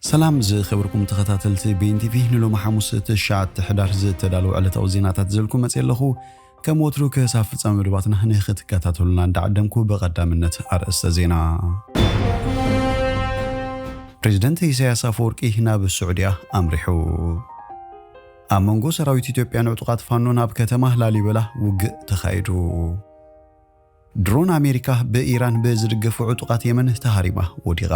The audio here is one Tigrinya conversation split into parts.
ሰላም ዝኸበርኩም ተኸታተልቲ ቤን ቲቪ፣ ንሎሚ ሓሙስ ትሽዓተ ሕዳር ዝተዳለዉ ዕለታዊ ዜናታት ዘልኩ መጽእ ኣለኹ። ከም ወትሩ ክሳብ ፍጻመ መደባትና ንክትከታተሉና እንዳዓደምኩ፣ ብቐዳምነት ኣርእስተ ዜና። ፕሬዚደንት ኢሳያስ ኣፈወርቂ ናብ ስዑድያ ኣምሪሑ። ኣብ መንጎ ሰራዊት ኢትዮጵያን ዕጡቓት ፋኖን ኣብ ከተማ ላሊበላ ውግእ ተኻይዱ። ድሮን ኣሜሪካ ብኢራን ብዝድገፉ ዕጡቓት የመን ተሃሪማ ወዲቓ።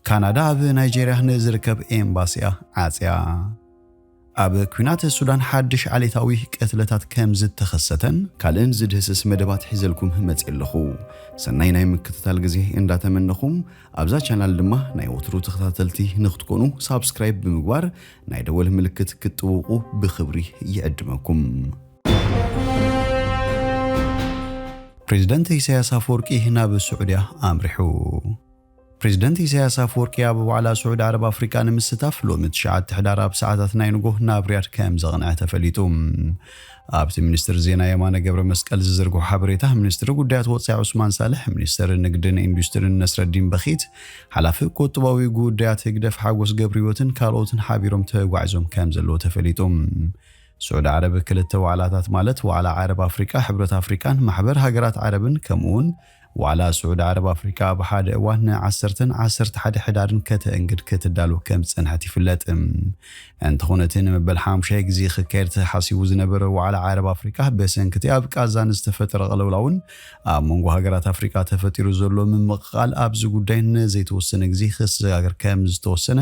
ካናዳ ኣብ ናይጄርያ ንዝርከብ ኤምባሲኣ ዓጽያ። ኣብ ኲናት ሱዳን ሓድሽ ዓሌታዊ ቅትለታት ከም ዝተኸሰተን ካልእን ዝድህስስ መደባት ሒዘልኩም መጽእ ኣለኹ። ሰናይ ናይ ምክትታል ግዜ እንዳተመነኹም፣ ኣብዛ ቻናል ድማ ናይ ወትሩ ተኸታተልቲ ንክትኮኑ ሳብስክራይብ ብምግባር ናይ ደወል ምልክት ክትጥውቑ ብኽብሪ ይዕድመኩም። ፕሬዚደንት ኢሳያስ ኣፈወርቂ ናብ ስዑድያ ኣምሪሑ። ፕሬዚደንት ኢሳያስ ኣፈወርቂ ኣብ ዋዕላ ስዑድ ዓረብ ኣፍሪቃ ንምስታፍ ሎሚ ትሽዓተ ሕዳር ኣብ ሰዓታት ናይ ንጎ ናብ ሪያድ ከም ዘቕንዐ ተፈሊጡ። ኣብቲ ሚኒስትር ዜና የማነ ገብረ መስቀል ዝዘርግሖ ሓበሬታ፣ ሚኒስትሪ ጉዳያት ወጻኢ ዑስማን ሳልሕ፣ ሚኒስትር ንግድን ኢንዱስትሪን ነስረዲን በኺት፣ ሓላፊ ቁጥባዊ ጉዳያት ህግደፍ ሓጎስ ገብረህይወትን ካልኦትን ሓቢሮም ተጓዒዞም ከም ዘለዉ ተፈሊጡ። ስዑድ ዓረብ ክልተ ዋዕላታት ማለት ዋዕላ ዓረብ ኣፍሪቃ፣ ሕብረት ኣፍሪቃን ማሕበር ሃገራት ዓረብን ከምኡ እውን ዋዕላ ስዑድ ዓረብ ኣፍሪቃ ኣብ ሓደ እዋን ንዓሰርተን ዓሰርተ ሓደ ሕዳርን ከተእንግድ ክትዳሎ ከም ዝጸንሐት ይፍለጥ። እንተኾነ እቲ ንመበል ሓሙሻይ ግዜ ክካየድ ተሓሲቡ ዝነበረ ዋዕላ ዓረብ ኣፍሪቃ ብሰንኪ እቲ ኣብ ቃዛ ንዝተፈጠረ ቅልውላውን ኣብ መንጎ ሃገራት ኣፍሪቃ ተፈጢሩ ዘሎ ምምቕቓል ኣብዚ ጉዳይ ንዘይተወሰነ ግዜ ክሰጋገር ከም ዝተወሰነ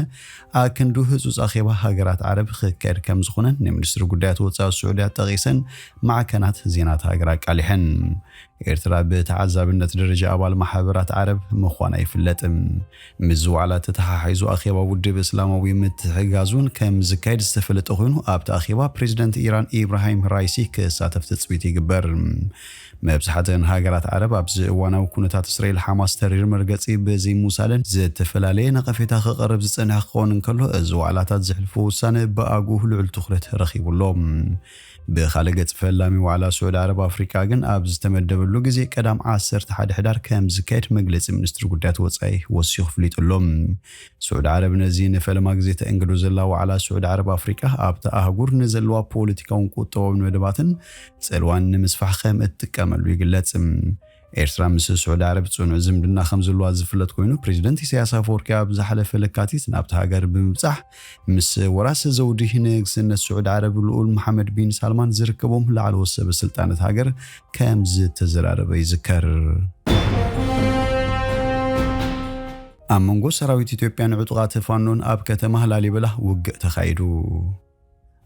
ኣክንዱ ህጹጽ ኣኼባ ሃገራት ዓረብ ክካየድ ከም ዝኾነን ንሚኒስትሪ ጉዳያት ወጻኢ ስዑድያ ጠቒሰን ማዕከናት ዜናት ሃገር ኣቃሊሐን። ኤርትራ ብተዓዛብነት ደረጃ ኣባል ማሕበራት ዓረብ ምዃና ይፍለጥ። ምስ ዋዕላ ተተሓሒዙ ኣኼባ ውድብ እስላማዊ ምትሕግጋዝ እውን ከም ዝካየድ ዝተፈለጠ ኮይኑ ኣብቲ ኣኼባ ፕሬዚደንት ኢራን ኢብራሂም ራይሲ ክሳተፍ ትጽቢት ይግበር። መብዛሕተን ሃገራት ዓረብ ኣብዚ እዋናዊ ኩነታት እስራኤል ሓማስ ተሪር መርገጺ ብዘይምውሳደን ዝተፈላለየ ነቐፌታ ክቐርብ ዝጸንሐ ክኸውን እንከሎ፣ እዚ ዋዕላታት ዘሕልፎ ውሳነ ብኣግኡ ልዑል ትኹረት ረኺቡ ኣሎ። ብኻልእ ገጽ ፈላሚ ዋዕላ ስዑድ ዓረብ ኣፍሪቃ ግን ኣብ ዝተመደበሉ ግዜ ቀዳም ዓሰርተ ሓደ ሕዳር ከም ዝካየድ መግለጺ ሚኒስትሪ ጉዳያት ወጻኢ ወሲኹ ኣፍሊጡ ኣሎ። ስዑድ ዓረብ ነዚ ንፈለማ ግዜ ተእንግዶ ዘላ ዋዕላ ስዑድ ዓረብ ኣፍሪቃ ኣብታ ኣህጉር ንዘለዋ ፖለቲካውን ቁጠባውን መደባትን ጽልዋን ንምስፋሕ ከም እትጥቀመሉ ይግለጽ። ኤርትራ ምስ ስዑድ ዓረብ ጽኑዕ ዝምድና ከም ዘለዋ ዝፍለጥ ኮይኑ፣ ፕሬዚደንት ኢሳያስ ኣፈወርቂ ኣብ ዝሓለፈ ለካቲት ናብታ ሃገር ብምብጻሕ ምስ ወራሲ ዘውዲ ንግስነት ስዑድ ዓረብ ልኡል መሓመድ ቢን ሳልማን ዝርከቦም ላዕለዎት ሰበ ስልጣነት ሃገር ከም ዝተዘራረበ ይዝከር። ኣብ መንጎ ሰራዊት ኢትዮጵያን ዕጡቓት ፋኖን ኣብ ከተማ ላሊበላ ውግእ ተኻይዱ።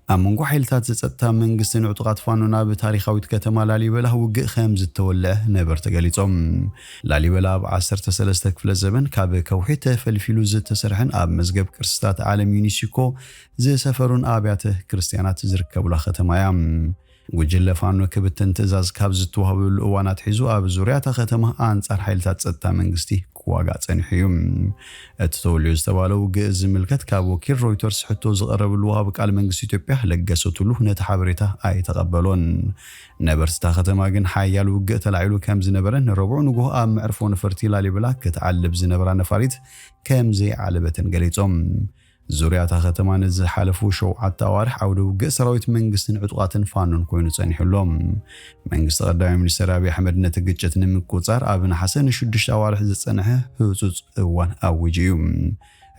ኣብ መንጎ ሓይልታት ጸጥታ መንግስትን ዕጡቓት ፋኖን ኣብ ታሪኻዊት ከተማ ላሊበላ ውግእ ከም ዝተወልዐ ነበርቲ ገሊጾም። ላሊበላ ኣብ ዓሰርተ ሰለስተ ክፍለ ዘበን ካብ ከውሒ ተፈልፊሉ ዝተሰርሐን ኣብ መዝገብ ቅርስታት ዓለም ዩኒስኮ ዝሰፈሩን ኣብያተ ክርስትያናት ዝርከቡላ ከተማ እያ። ጉጅለ ፋኖ ክብትን ትእዛዝ ካብ ዝተዋህበሉ እዋን ኣትሒዙ ኣብ ዙርያ እታ ከተማ ኣንጻር ሓይልታት ጸጥታ መንግስቲ ክዋጋእ ጸኒሑ እዩ። እቲ ተወሊዑ ዝተባህለ ውግእ ዝምልከት ካብ ወኪል ሮይተርስ ሕቶ ዝቐረበሉ ወሃቢ ቃል መንግስቲ ኢትዮጵያ ለገሰ ቱሉ ነቲ ሓበሬታ ኣይተቐበሎን። ነበርቲ እታ ከተማ ግን ሓያል ውግእ ተላዒሉ ከም ዝነበረን ረቡዕ ንግሆ ኣብ መዕርፎ ነፈርቲ ላሊበላ ክትዓልብ ዝነበራ ነፋሪት ከም ዘይዓለበትን ገሊጾም። ዙርያ እታ ከተማ ንዝሓለፉ ሸውዓተ ኣዋርሕ ዓውደ ውግእ ሰራዊት መንግስትን ዕጡቓትን ፋኖን ኮይኑ ጸኒሑ ኣሎ። መንግስቲ ቀዳማይ ሚኒስትር ኣብይ ኣሕመድ ነቲ ግጭት ንምቁጻር ኣብ ነሓሰ ንሽዱሽተ ኣዋርሕ ዝጸንሐ ህጹጽ እዋን ኣዊጁ እዩ።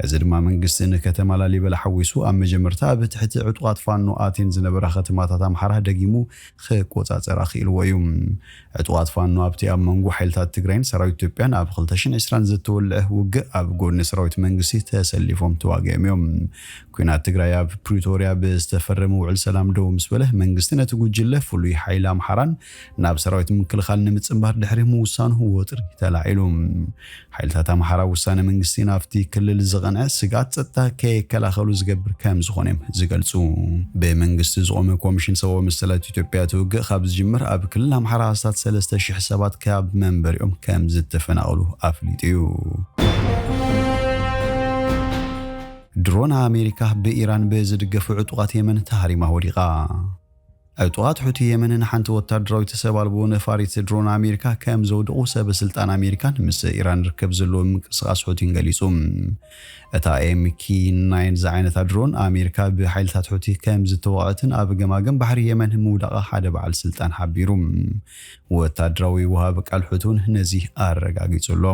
እዚ ድማ መንግስቲ ንከተማ ላሊበላ ሓዊሱ ኣብ መጀመርታ ኣብ ትሕቲ ዕጡቓት ፋኖ ኣትየን ዝነበራ ከተማታት ኣምሓራ ደጊሙ ክቆጻጸራ ክኢልዎ እዩ። ዕጡቓት ፋኖ ኣብቲ ኣብ መንጎ ሓይልታት ትግራይን ሰራዊት ኢትዮጵያን ኣብ ክልተ ሽሕን ዕስራን ዝተወልዐ ውግእ ኣብ ጎድኒ ሰራዊት መንግስቲ ተሰሊፎም ተዋጊኦም እዮም። ኲናት ትግራይ ኣብ ፕሪቶርያ ብዝተፈረመ ውዕል ሰላም ደው ምስ በለ መንግስቲ ነቲ ጉጅለ ፍሉይ ሓይሊ ኣምሓራን ናብ ሰራዊት ምክልኻል ንምጽንባር ድሕሪ ምውሳኑ ወጥሪ ተላዒሉ። ሓይልታት ኣምሓራ ውሳነ መንግስቲ ናብቲ ክልል ዝቐንዐ ስግኣት ጸጥታ ከይከላኸሉ ዝገብር ከም ዝኾነ እዮም ዝገልጹ። ብመንግስቲ ዝቖመ ኮሚሽን ሰብኣዊ መሰላት ኢትዮጵያ እቲ ውግእ ካብ ዝጅምር ኣብ ክልል ኣምሓራ ኣስታት ሰለስተ ሽሕ ሰባት ካብ መንበሪኦም ከም ዝተፈናቐሉ ኣፍሊጡ እዩ። ድሮን ኣሜሪካ ብኢራን ብዝድገፉ ዕጡቓት የመን ተሃሪማ ወዲቓ። ዕጡቓት ሑቲ የመን ንሓንቲ ወታደራዊት ሰብ ኣልቦ ነፋሪት ድሮን ኣሜሪካ ከም ዘውድቑ ሰብ ስልጣን ኣሜሪካን ምስ ኢራን ርከብ ዘለዎ ምንቅስቓስ ሑቲን ገሊጹ። እታ ኤምኪ ናይን ዝዓይነታ ድሮን ኣሜሪካ ብሓይልታት ሑቲ ከም ዝተወቕዐትን ኣብ ገማግም ባሕሪ የመን ምውዳቓ ሓደ በዓል ስልጣን ሓቢሩ። ወታደራዊ ወሃቢ ቃል ሑቲ እውን ነዚ ኣረጋጊጹ ኣሎ።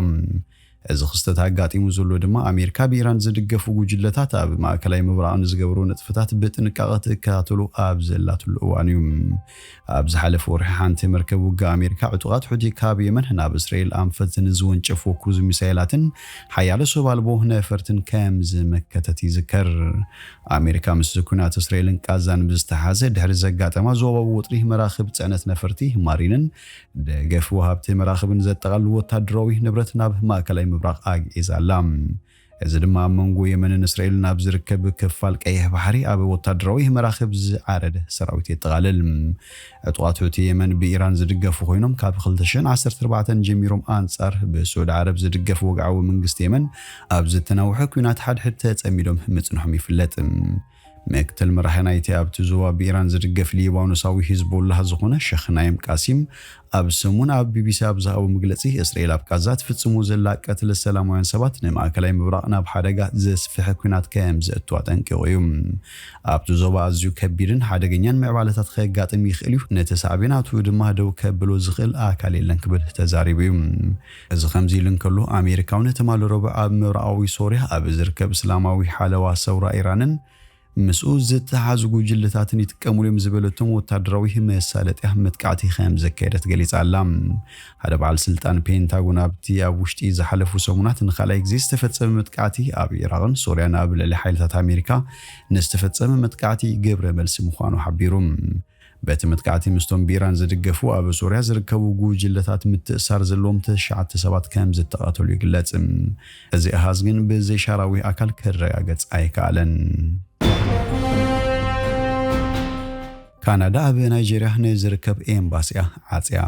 እዚ ክስተት ኣጋጢሙ ዘሎ ድማ ኣሜሪካ ብኢራን ዝድገፉ ጉጅለታት ኣብ ማእከላይ ምብራቕ ንዝገብሩ ንጥፈታት ብጥንቃቐ ትከታተሉ ኣብ ዘላትሉ እዋን እዩ። ኣብ ዝሓለፈ ወርሒ ሓንቲ መርከብ ውግእ ኣሜሪካ ዕጡቓት ሑቲ ካብ የመን ናብ እስራኤል ኣንፈት ንዝወንጨፍዎ ክሩዝ ሚሳይላትን ሓያሎ ሰብ ኣልቦ ነፈርትን ከም ዝመከተት ይዝከር። ኣሜሪካ ምስ ኩናት እስራኤልን ቃዛን ብዝተሓዘ ድሕሪ ዘጋጠማ ዞባዊ ወጥሪ መራኽብ ጽዕነት ነፈርቲ ማሪንን ደገፍ ወሃብቲ መራኽብን ዘጠቓልሉ ወታደራዊ ንብረት ናብ ማእከላይ ምብራቕ ኣግዒዛ ኣላ። እዚ ድማ ኣብ መንጎ የመንን እስራኤልን ኣብ ዝርከብ ክፋል ቀይሕ ባሕሪ ኣብ ወታደራዊ መራኽብ ዝዓረደ ሰራዊት የጠቓልል። ዕጡቓት ሑቲ የመን ብኢራን ዝድገፉ ኮይኖም ካብ ክልተ ሽሕን ዓሰርተ ኣርባዕተን ጀሚሮም ኣንጻር ብስዑዲ ዓረብ ዝድገፍ ወግዓዊ መንግስቲ የመን ኣብ ዝተናውሐ ኲናት ሓድሕድ ተጸሚዶም ምጽንሖም ይፍለጥ። ምክትል መራሒ ናይቲ ኣብቲ ዞባ ብኢራን ዝድገፍ ሊባኖሳዊ ሂዝቦላህ ዝኾነ ሸኽ ናይም ቃሲም ኣብ ሰሙን ኣብ ቢቢሲ ኣብ ዝሃቦ መግለጺ፣ እስራኤል ኣብ ቃዛ ትፍጽሞ ዘላ ቀትለ ሰላማውያን ሰባት ንማእከላይ ምብራቕ ናብ ሓደጋ ዘስፍሐ ኲናት ከም ዘእቱ ኣጠንቂቑ እዩ። ኣብቲ ዞባ ኣዝዩ ከቢድን ሓደገኛን ምዕባለታት ከጋጥም ይኽእል እዩ፣ ነቲ ሳዕቤናቱ ድማ ደው ከብሎ ዝኽእል ኣካል የለን ክብል ተዛሪቡ እዩ። እዚ ከምዚ ኢሉ እንከሎ፣ ኣሜሪካውን ትማሊ ረቡዕ ኣብ ምብራቓዊ ሶርያ ኣብ ዝርከብ እስላማዊ ሓለዋ ሰውራ ኢራንን ምስኡ ዝተሓዙ ጉጅለታትን ይጥቀሙሉ እዮም ዝበለቶም ወታደራዊ መሳለጥያ መጥቃዕቲ ከም ዘካየደት ገሊጻ ኣላ። ሓደ በዓል ስልጣን ፔንታጎን ኣብቲ ኣብ ውሽጢ ዝሓለፉ ሰሙናት ንኻልኣይ ግዜ ዝተፈጸመ መጥቃዕቲ ኣብ ኢራቕን ሶርያን ኣብ ልዕሊ ሓይልታት ኣሜሪካ ንዝተፈጸመ መጥቃዕቲ ግብረ መልሲ ምዃኑ ሓቢሩ። በቲ መጥቃዕቲ ምስቶም ብኢራን ዝድገፉ ኣብ ሶርያ ዝርከቡ ጉጅለታት ምትእሳር ዘለዎም ትሽዓተ ሰባት ከም ዝተቐተሉ ይግለጽ። እዚ ኣሃዝ ግን ብዘይሻራዊ ኣካል ክረጋገጽ ኣይከኣለን። ካናዳ ኣብ ናይጄርያ ንዝርከብ ኤምባሲኣ ዓጽያ።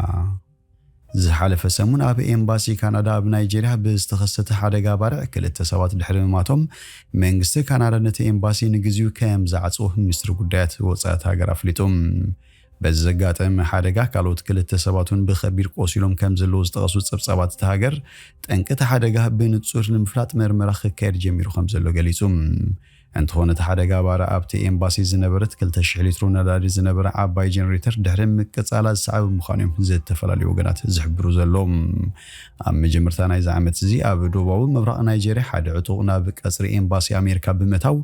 ዝሓለፈ ሰሙን ኣብ ኤምባሲ ካናዳ ኣብ ናይጄርያ ብዝተኸሰተ ሓደጋ ባርዕ ክልተ ሰባት ድሕሪ ምማቶም መንግስቲ ካናዳ ነቲ ኤምባሲ ንግዚኡ ከም ዝዓጽዎ ሚኒስትሪ ጉዳያት ወጻኢ እቲ ሃገር ኣፍሊጡ። በዚ ዘጋጠመ ሓደጋ ካልኦት ክልተ ሰባት እውን ብኸቢድ ቆሲሎም ከም ዘለዉ ዝጠቐሱ ጸብጻባት እቲ ሃገር፣ ጠንቂ እቲ ሓደጋ ብንጹር ንምፍላጥ መርመራ ክካየድ ጀሚሩ ከም ዘሎ ገሊጹ። እንተኾነ እቲ ሓደጋ ባርዕ ኣብቲ ኤምባሲ ዝነበረት ክልተ ሽሕ ሊትሮ ነዳዲ ዝነበረ ዓባይ ጀነሬተር ድሕሪ ምቅጻላ ዝሰዓበ ምዃኑ እዮም ዝተፈላለዩ ወገናት ዝሕብሩ ዘለዉ። ኣብ መጀመርታ ናይዚ ዓመት እዚ ኣብ ደቡባዊ ምብራቕ ናይጄርያ ሓደ ዕጡቕ ናብ ቀጽሪ ኤምባሲ ኣሜሪካ ብምእታው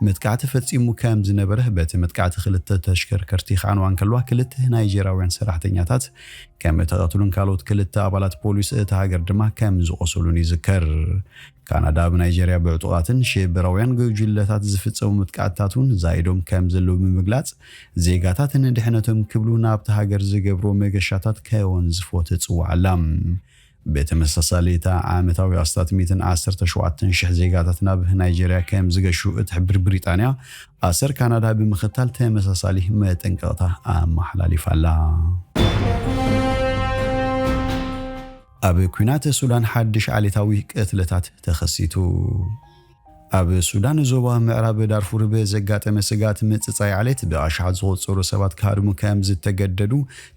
መጥቃዕቲ ፈጺሙ ከም ዝነበረ፣ በቲ መጥቃዕቲ ክልተ ተሽከርከርቲ ክዓንዋ እንከለዋ ክልተ ናይጄርያውያን ሰራሕተኛታት ከም እተቐትሉን ካልኦት ክልተ ኣባላት ፖሊስ እታ ሃገር ድማ ከም ዝቖሰሉን ይዝከር። ካናዳ ኣብ ናይጄርያ ብዕጡቓትን ሽበራውያን ጉጅለታት ዝፍጸሙ መጥቃዕትታት እውን ዛይዶም ከም ዘለዉ ብምግላጽ፣ ዜጋታት ንድሕነቶም ክብሉ ናብታ ሃገር ዝገብርዎ መገሻታት ከወንዝፎ ትጽውዕ ኣላ። ብተመሳሳሊ፣ እታ ዓመታዊ ኣስታት ሚእትን ዓሰርተ ሸውዓተን ሽሕ ዜጋታት ናብ ናይጄርያ ከም ዝገሹ እትሕብር ብሪጣንያ፣ ኣሰር ካናዳ ብምኽታል ተመሳሳሊ መጠንቀቕታ ኣመሓላሊፋ ኣላ። ኣብ ኲናት ሱዳን ሓድሽ ዓሌታዊ ቅትለታት ተኸሲቱ። ኣብ ሱዳን ዞባ ምዕራብ ዳርፉር ብዘጋጠመ ስግኣት ምጽጻይ ዓሌት ብኣሽሓት ዝቑጸሩ ሰባት ክሃድሙ ከም ዝተገደዱ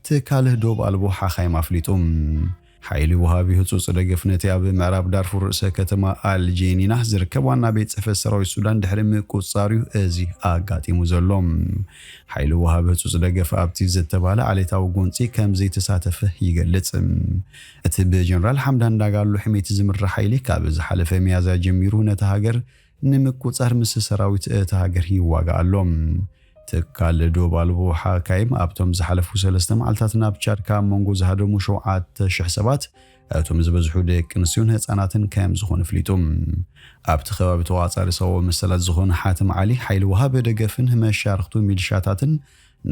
ትካል ዶብ ኣልቦ ሓኻይም ኣፍሊጡ። ሓይሊ ወሃቢ ህጹጽ ደገፍ ነቲ ኣብ ምዕራብ ዳርፉር ርእሰ ከተማ ኣልጄኒና ዝርከብ ዋና ቤት ጽሕፈት ሰራዊት ሱዳን ድሕሪ ምቁጽጻር እዩ እዚ ኣጋጢሙ ዘሎ። ሓይሊ ወሃቢ ህጹጽ ደገፍ ኣብቲ ዝተባህለ ዓሌታዊ ጎንጺ ከም ዘይተሳተፈ ይገልጽ። እቲ ብጀነራል ሓምዳን ዳጋሎ ሕሜቲ ዝምራሕ ሓይሊ ካብ ዝሓለፈ ሚያዝያ ጀሚሩ ነታ ሃገር ንምቁጻር ምስ ሰራዊት እታ ሃገር ይዋጋእ ኣሎ። ትካል ዶብ ኣልቦ ሓካይም ኣብቶም ዝሓለፉ ሰለስተ መዓልታት ናብ ቻድ ካብ መንጎ ዝሃደሙ ሸውዓተ ሽሕ ሰባት፣ እቶም ዝበዝሑ ደቂ ኣንስትዮን ህጻናትን ከም ዝኾኑ ኣፍሊጡ። ኣብቲ ከባቢ ተዋጻሪ ሰብኣዊ መሰላት ዝኾነ ሓተም ዓሊ፣ ሓይሊ ወሃቢ ደገፍን መሻርኽቱ ሚሊሻታትን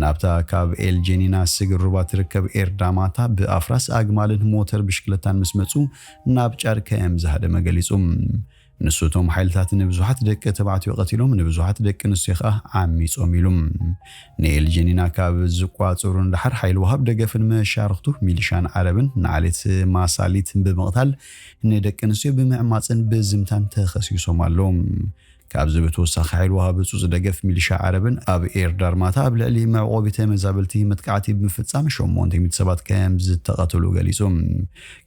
ናብታ ካብ ኤል ጄኒና ስግር ሩባ ትርከብ ኤርዳማታ ብኣፍራስ ኣግማልን ሞተር ብሽክለታን ምስ መጹ ናብ ጫድ ከም ዝሃደመ ገሊጹ። ንሱ እቶም ሓይልታት ንብዙሓት ደቂ ተባዕትዮ ቀቲሎም ንብዙሓት ደቂ ኣንስትዮ ከኣ ዓሚጾም ኢሉ። ንኤል ጄኒና ካብ ዝቋጽሩ ንደሓር ሓይሊ ወሃብ ደገፍን መሻርኽቱ ሚሊሻን ዓረብን ንዓሌት ማሳሊት ብምቕታል ንደቂ ኣንስትዮ ብምዕማጽን ብዝምታን ተኸሲሶም ኣለዉ። ካብዚ ብተወሳኺ ሓይሊ ወሃቢ ህጹጽ ደገፍ ሚሊሻ ዓረብን ኣብ ኤርዳርማታ ኣብ ልዕሊ መዕቆቢ ተመዛበልቲ መጥቃዕቲ ብምፍጻም ሸሞንተ ሚእቲ ሰባት ከም ዝተቐተሉ ገሊጹ።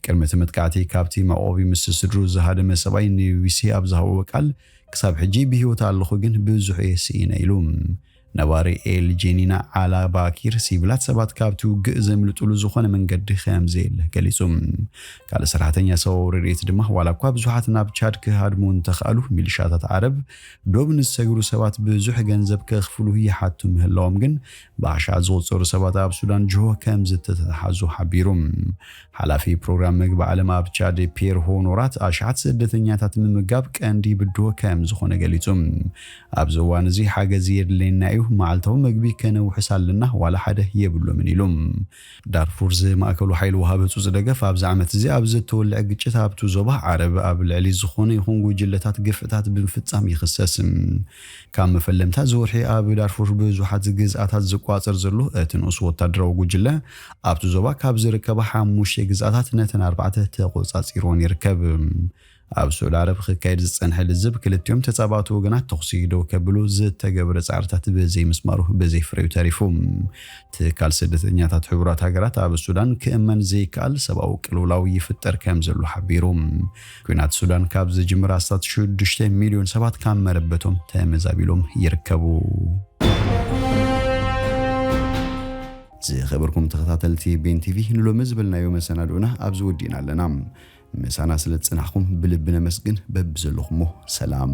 ቅድሚ እቲ መጥቃዕቲ ካብቲ መዕቆቢ ምስ ስድሩ ዝሃደመ ሰብኣይ ንቢቢሲ ኣብ ዝሃብዎ ቃል፣ ክሳብ ሕጂ ብህይወት ኣለኹ፣ ግን ብዙሕ እየ ስኢነ ኢሉ። ነባሪ ኤል ጄኒና ኣላ ባኪር፣ ሲቪላት ሰባት ካብቲ ውግእ ዘምልጡሉ ዝኾነ መንገዲ ከም ዘየለ ገሊጹ። ካልእ ሰራሕተኛ ሰብኣዊ ረድኤት ድማ፣ ዋላ እኳ ብዙሓት ናብ ቻድ ክሃድሙ እንተኽኣሉ፣ ሚሊሻታት ዓረብ ዶብ ንዝሰግሩ ሰባት ብዙሕ ገንዘብ ከኽፍሉ ይሓቱ ምህላዎም ግን፣ ብኣሽሓት ዝቑጸሩ ሰባት ኣብ ሱዳን ጅሆ ከም ዝተተሓዙ ሓቢሩ። ሓላፊ ፕሮግራም መግቢ ዓለም ኣብ ቻድ ፒየር ሆኖራት፣ ኣሽሓት ስደተኛታት ምምጋብ ቀንዲ ብድሆ ከም ዝኾነ ገሊጹ። ኣብዚ እዋን እዚ ሓገዝ የድልየና እዩ፣ መዓልታዊ መግቢ ከነውሕስ ኣለና፣ ዋላ ሓደ የብሎምን ኢሉ። ዳርፉር ዝማእከሉ ሓይሊ ወሃቢ ህጹጽ ደገፍ ኣብዚ ዓመት እዚ ኣብ ዝተወልዐ ግጭት ኣብቲ ዞባ ዓረብ ኣብ ልዕሊ ዝኾነ ይኹን ጉጅለታት ግፍዕታት ብምፍጻም ይኽሰስ። ካብ መፈለምታ እዚ ወርሒ ኣብ ዳርፉር ብዙሓት ግዝኣታት ዝቋጸር ዘሎ እቲ ንኡስ ወታደራዊ ጉጅለ፣ ኣብቲ ዞባ ካብ ዝርከባ ሓሙሽተ ግዝኣታት ነተን ኣርባዕተ ተቖጻጺርወን ይርከብ። ኣብ ስዑዲ ዓረብ ክካየድ ዝጸንሐ ልዝብ፣ ክልቲኦም ተጻባእቲ ወገናት ተኹሲ ደው ከብሉ ዝተገብረ ጻዕርታት ብዘይምስማሩ ብዘይ ፍሬው ተሪፉ። ትካል ስደተኛታት ሕቡራት ሃገራት ኣብ ሱዳን ክእመን ዘይከኣል ሰብኣዊ ቅልውላው ይፍጠር ከም ዘሎ ሓቢሩ። ኲናት ሱዳን ካብ ዝጅምር ኣስታት ሽዱሽተ ሚልዮን ሰባት ካብ መረበቶም ተመዛቢሎም ይርከቡ። ዝኸበርኩም ተኸታተልቲ ቤን ቲቪ፣ ንሎሚ ዝበልናዮ መሰናድኡና ኣብዚ ወዲእና ኣለና። ምሳና ስለ ዝጸናሕኩም ብልቢ ነመስግን። በብዘለኹሞ ሰላም።